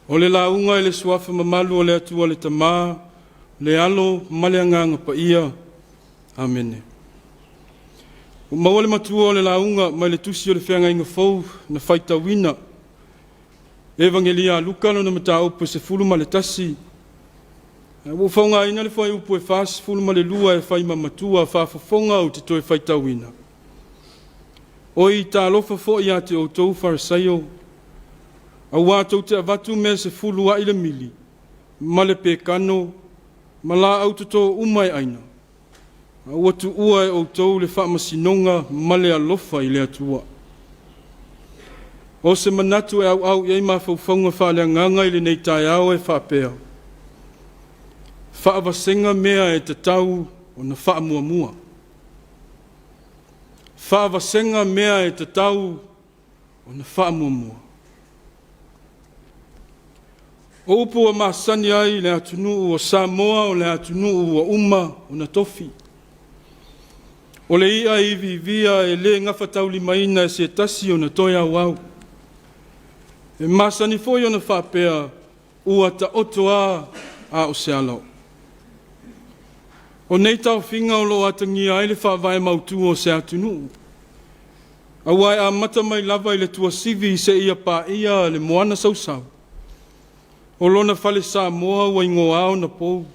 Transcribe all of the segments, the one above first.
O le lauga i le Suafa mamalu o le Atua le Tama, le Alo ma le Agaga Paia. Amene. Ua maua le matua o le lauga mai le tusi o le Feagaiga Fou na faitauina. Evagelia a Luka lona mataupu e 11. Ae ua ou faaaogaina le fuaiupu e 42 e fai ma matua faafofoga ou te toe faitauina. Oi talofa foi ia te outou Farisaio, auā tou te avatu mea se fulu a'i le mili, ma le pekano, ma laau totō uma e aina, a ua tuua e outou le faamasinoga ma le alofa i le Atua. O se manatu e auau i ai mafaufauga faaleagaga i lenei taeao e faapea, faavasega mea e tatau ona faamuamua. Faavasega mea e tatau ona faamuamua. O upu ua masani ai le atunuu o Samoa o le atunuu ua uma ona tofi. O le i'a e iviivia e le gafataulimaina e se tasi ona toe auau. E masani foi ona faapea, ua taoto a a o se alaoo. O nei taofiga o lo o atagia ai le faavae mautu o se atunuu, aua e amata mai lava i le tuasivi seia paia le moana sausau, o lona fale Samoa ua igoa ona pou,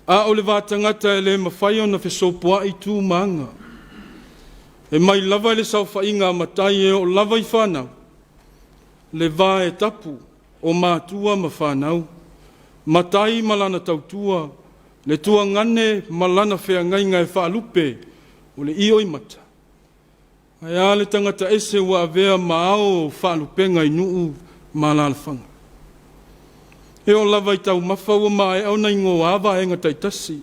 a o le va tagata e le mafai ona fesopoai tu ma aga. E mai lava i le saofaiga a matai e oo lava i fanau, le va e tapu o matua ma fanau, matai ma lana tautua, le tuagane ma lana feagaiga e faalupe o le ioimata, ae a le tagata ese ua avea ma ao o faalupega i nuu ma alaalafaga. E oo lava i taumafa ua maea ona igoa vaega taitasi,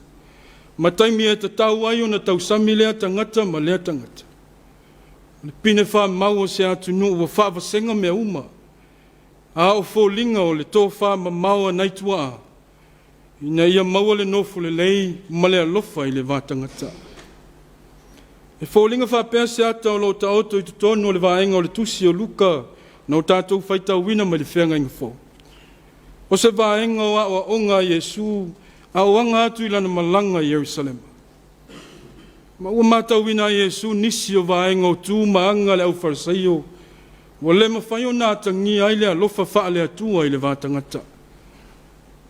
ma taimi e tatau ai ona tausami lea tagata ma lea tagata. O le pine faamau o se atunuu ua faavasega mea uma, a o foliga o le tofamamao a nai tuaa, ina ia maua le nofo lelei ma le alofa i le va tagata. E foliga faapea se ata o lo o taoto i totonu o le vaega o le tusi o Luka na o tatou faitauina mai le Feagaiga Fou. O se vaega o aoaoga a Iesu a o aga atu i lana malaga i Ierusalema. Ma ua matauina ai e Iesu nisi o vaega o tu ma aga a le aufarisaio ua le mafai ona atagia ai le alofa faale-Atua i le va tagata.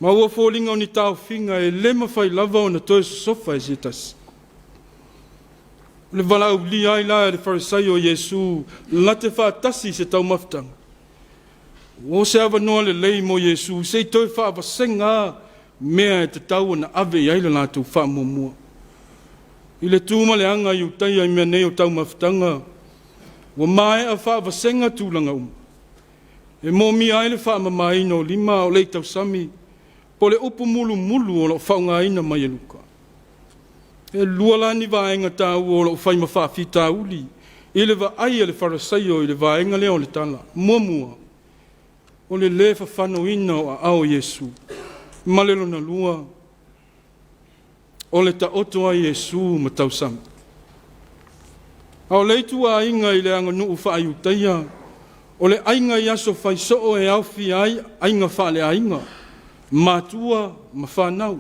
Ma ua foliga o ni taofiga e le mafai lava ona toe sosofa e se tasi. O le valaaulia ai la e le Farisaio Iesu na te faatasi i se taumafataga. Ua se avanoa lelei mo Iesu se i toe faavasega mea e tatau ona ave i ai le latou faamuamua. I le tu ma le aga i Iutaia i mea nei o taumafataga, ua maea faavasega tulaga uma. E moomia ai le faamamaina o lima a o le i tausami, po o le upu mulumulu o lo o faaaogaina mai e Luka. E lua la ni vaega taua o lo o fai ma faafitauli i le vaai a le Farisaio i le vaega lea o le tala. Muamua, o le lē fafanoina o aao o Iesu, ma le lona lua, o le taoto ai Iesu ma tausami. A o le ituaiga i le aganuu faaiutaia, o le aiga i aso fai soo e aofia ai aiga faaleaiga, matua ma fanau.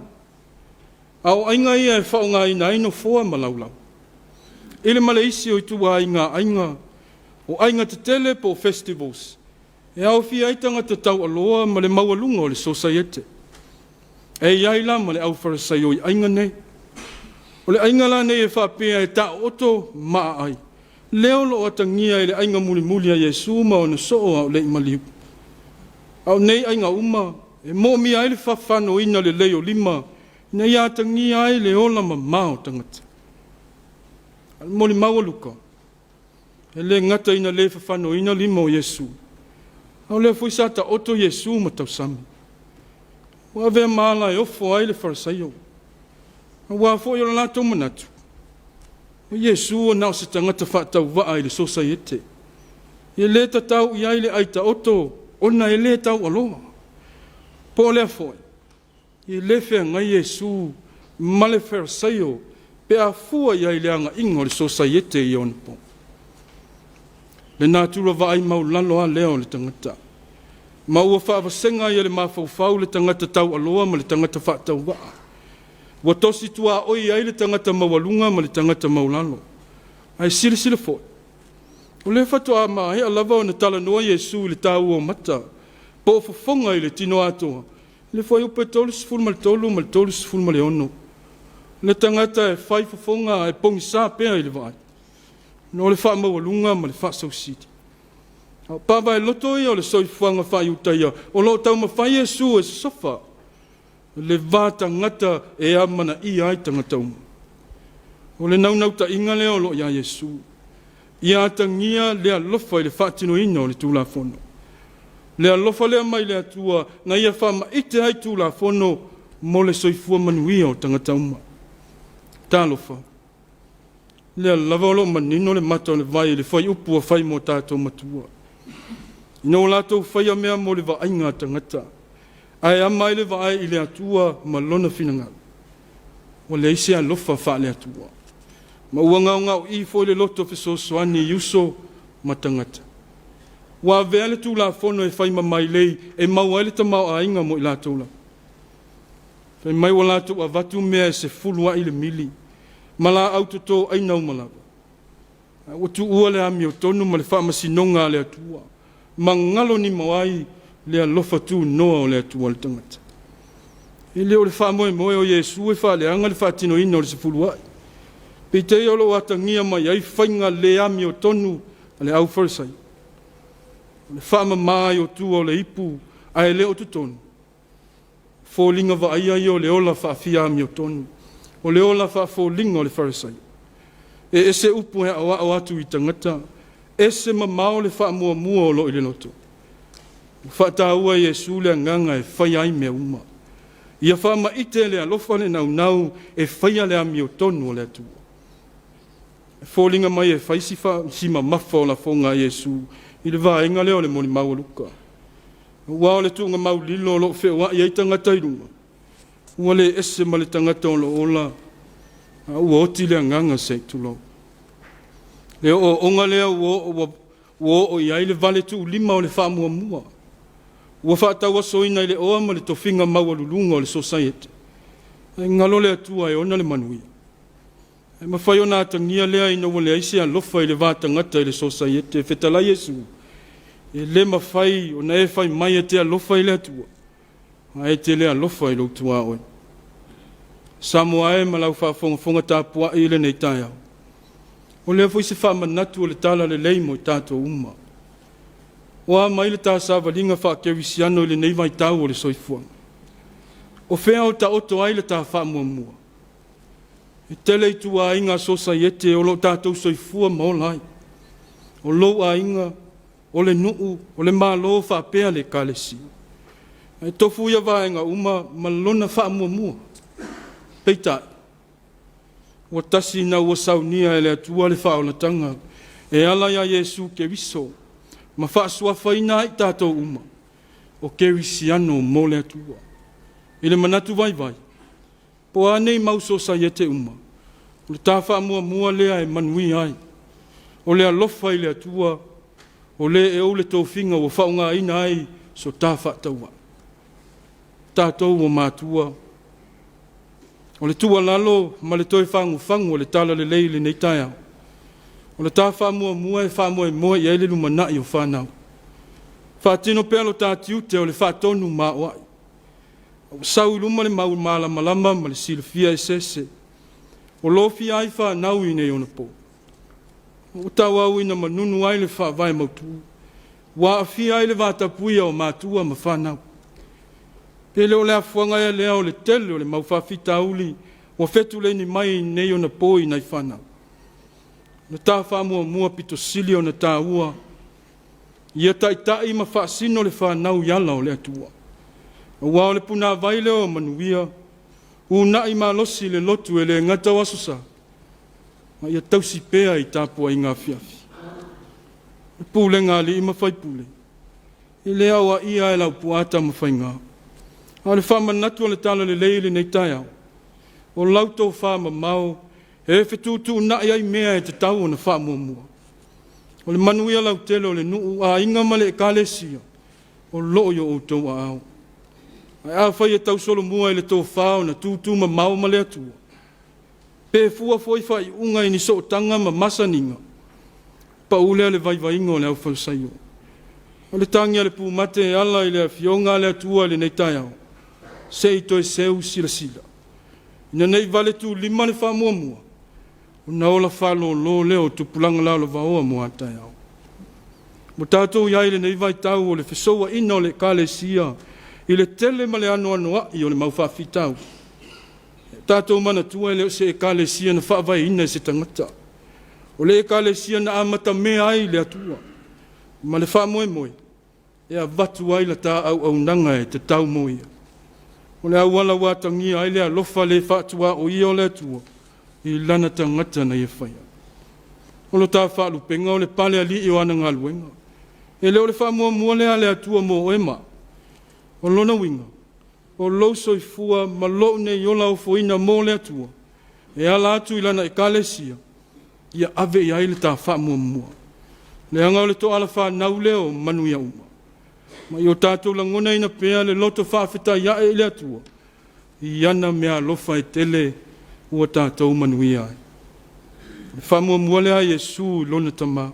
A o aiga ia e faaaogaina ai nofoa ma laulau. I le ma le isi o ituaiga aiga, o aiga tetele po o festivals, e aofia ai tagata taualoa ma le maualuga o le sosaiete. E i ai la ma le aufarisaio i aiga nei. O le aiga la nei e faapea e taooto ma aai, lea o lo o atagia i le aiga mulimuli a Iesu ma ona soo a o le i maliu. A o nei aiga uma, e moomia ai le fafanoina lelei o lima, ina ia atagia ai le ola mamao o tagata. A o le molimau a Luka, e le gata ina le fafanoina lima o Iesu, a o lea foi sa taoto Iesu ma tausami. Ua avea ma ala e ofo ai le Farisaio, auā foi o le latou manatu, o Iesu na o se tagata faatauvaa i le sosaiete. E le tatau i ai le ai taoto ona e le taualoa. Po o lea foi, e le feagai Iesu ma le Farisaio pe a fua i ai i le agaiga o le sosaiete i ona po. Le natura vaai maulalo lava lea o le tagata. Ma ua faavasega ai e le mafaufau le tagata taualoa ma le tagata faatauvaa. Ua tosi tuaoi ai le tagata maualuga ma le tagata maualalo. Ae silasila foi, o lea faatoa maea lava ona talanoa Iesu i le taua o mata, po o fofoga i le tino atoa, i le fuaiupu e 33 ma le 36. Le tagata e fai fofoga ae pogisa pea i le vaai, ona o le faamaualuga ma le faasausili. A o pavaeloto ia o le soifuaga faa-Iutaia o lo o taumafai Iesu e sosofa le va tagata e amanaia ai tagata uma. O le naunautaiga lea o lo o iā Iesu, ia atagia le alofa i le faatinoina o le Tulafono. Le alofa lea mai le Atua na ia faamaite ai Tulafono mo le soifua manuia o tagata uma. Talofa, lea lava o lo o manino le mata o le vai i le fuaiupu ua fai mo tatou matua. Ina ua latou faia mea mo le vaaiga a tagata, ae ama ai le vaai i le Atua ma Lona finagalo, ua leai se alofa faale-Atua, ma ua gaogaoii foi le loto fesoasoani i uso ma tagata. Ua avea le Tulafono e fai ma mailei e maua ai le tamaoaiga mo i latou lava. Fai mai ua latou avatu mea e sefulua'i le mili ma laau toto aina uma lava, ae ua tuua le amiotonu ma le faamasinoga a le Atua, ma galo nimo ai le alofa tunoa o le Atua i le tagata. E le o le faamoemoe o Iesu e faaleaga le faatinoina o le sefulua'i, peitai o lo o atagia mai ai faiga le amiotonu a le au Farisai. O le faamama ai o tua o le ipu ae le o totonu, foliga vaaia ia o le ola faafia amiotonu, o le ola faafoliga o le Farisai. E ese upu e aoao atu i tagata, ese mamao le faamuamua o lo o i le loto. Ua faataua e Iesu le agaga e faia ai mea uma. Ia faamaite le alofa le naunau e faia le amiotonu o le Atua. E foliga mai e fai si mamafa o lafoga a Iesu i le vaega lea o le molimau a Luka. Aua o le tuugamau lilo o lo o feoai ai tagata i luga, ua le ese ma le tagata o lo o ola, a ua oti le agaga se i tulou. Le ooooga lea ua oo i ai le vale tuulima o le faamuamua, ua faatauasoina i le oa ma le tofiga maualuluga o le sosaiete, ae galo le Atua e ona le manuia. E mafai ona atagia lea ina ua leai se alofa i le va tagata i le sosaiete. Fetalai Iesu, e le mafai ona e fai mai e te alofa i le Atua, ae e te le alofa i lou tuaoi. Samoa e ma lau faafogafoga tapuai i lenei taeao, o lea foi se faamanatu o le tala lelei mo i tatou uma. O a mai le ta savaliga faakerisiano i lenei vaitau o le soifuaga? O fea o taoto ai le ta faamuamua? E tele ituaiga sosaiete o lo o tatou soifua ma ola ai. O lou aiga, o le nuu, o le Malo faapea le Ekalesia. Ae tofu ia vaega uma ma lona faamuamua. Peitai, ua tasi ina ua saunia e le Atua le faaolataga e ala iā Iesu Keriso ma faasuafaina ai tatou uma o kerisiano mo le Atua. I le manatu vaivai, po o a nei mau sosaiete uma, o le ta faamuamua lea e manuia ai. O le alofa i le Atua, o le e ou le tofiga ua faaaogaina ai so ta faatauvaa. Tatou o matua, o le tuualalo ma le toe fagufagu o le tala lelei i lenei taeao, o le ta faamuamua e faamoemoe i ai le lumanai o fanau. Faatino pea lo ta tiute o le faatonu ma aoai. Ua sau i luma le mau malamalama ma le silafia eseese, o lofia ai fanau i nei onapo. Ua tauau ina manunu ai le faavae mautu, ua aafia ai le vatapuia o matua ma fanau. Pe le o le afuaga ea lea o le tele o le mau faafitauli ua fetuleni mai nei onapo i nai fanau. Na ta faamuamua pito sili ona taua, ia taitai ma faasino le fanau i ala o le Atua. Aua o le punavai lea o manuia, uunai malosi le lotu e le gata o Aso Sa, ma ia tausi pea i tapuaiga afiafi. O le pulega a alii ma faipule, e le aoaia e Laupua Tamafaiga, a o le faamanatu o le tala lelei i lenei taeao, o lau tofa mamao e fetuutuunai ai mea e tatau ona faamuamua. O le manuia lautele o le nuu, aiga ma le ekalesia, O loo i o outou aao. Ae afai e tausolomua i le tofa ona tutumamao ma le Atua, pe fua foi faaiuga i ni sootaga ma masaniga, pau lea le vaivaiga o le aufalesaio. O le tagi a le pumate e ala i le Afioga a le Atua i lenei taeao, se i toe seu silasila, ina ne i valetulima le faamuamua, ona ola faalolo lea o tupulaga lalovaoa mo a taeao. Ua tatou i ai i lenei vaitau o le fesouaina o le Ekalesia i le tele ma le anoanoai o le mau faafitauli, e tatou manatua e le o se Ekalesia na faavaeina e se tagata. O le Ekalesia na amatamea ai le Atua ma le faamoemoe e avatu ai la ta auaunaga e tatau mo ia. O le auala ua atagia ai le alofa le faatuaoia o le Atua i lana tagata na ia faia. O lo ta faalupega o le pale alii o ana galuega. E le o le faamuamua lea a le Atua mo oe ma a'u? O lona uiga, o lou soifua ma lou nei ola ofoina mo le Atua, e ala atu i Lana Ekalesia, ia ave i ai le ta faamuamua, leaga o le toala fanau lea o manuia uma. Ma ia o tatou lagonaina pea le loto faafetai ae i le Atua i ana meaalofa e tele ua tatou manuia ai. O le faamuamua lea a Iesu i lona Tama,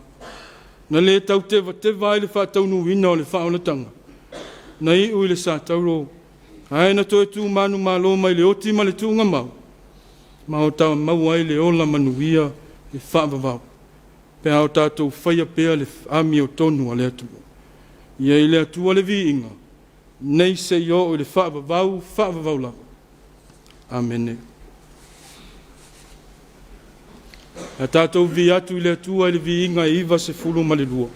na le tau tevateva ai le faataunuuina o le faaolataga, na iu i le satauro, ae na toe tu manumalo mai le oti ma le tuugamau, ma o ta maua ai le ola manuia e faavavau, pe a o tatou faia pea le amiotonu a le Atua. Ia i le Atua le viiga, nei seia oo i le faavavau, faavavau lava. Amene. A tatou vivii atu i le Atua i le viiga e 92.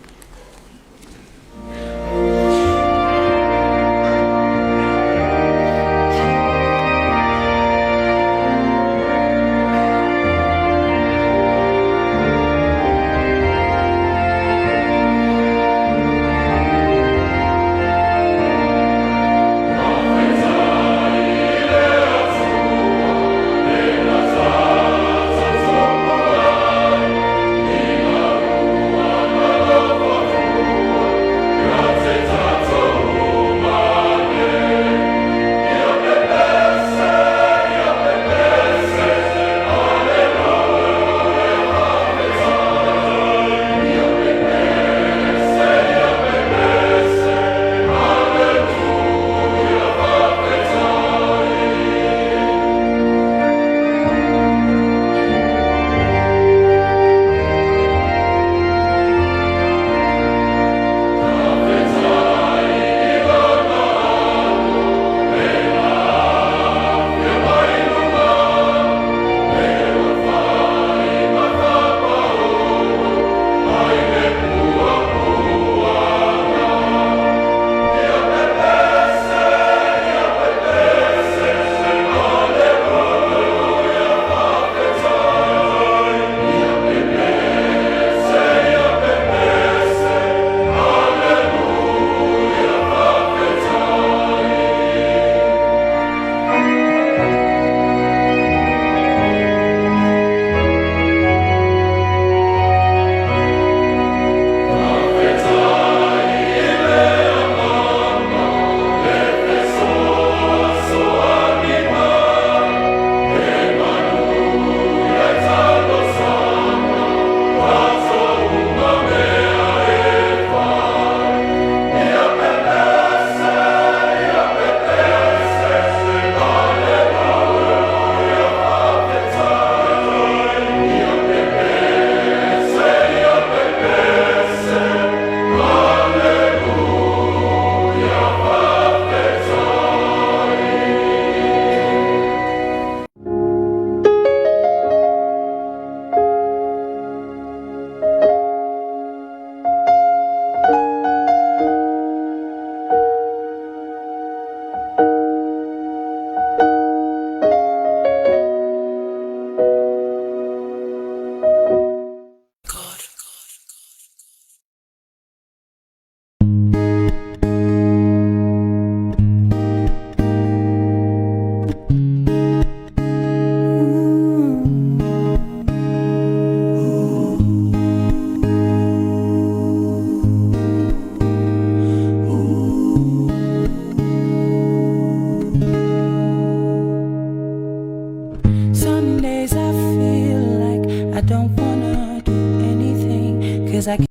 As I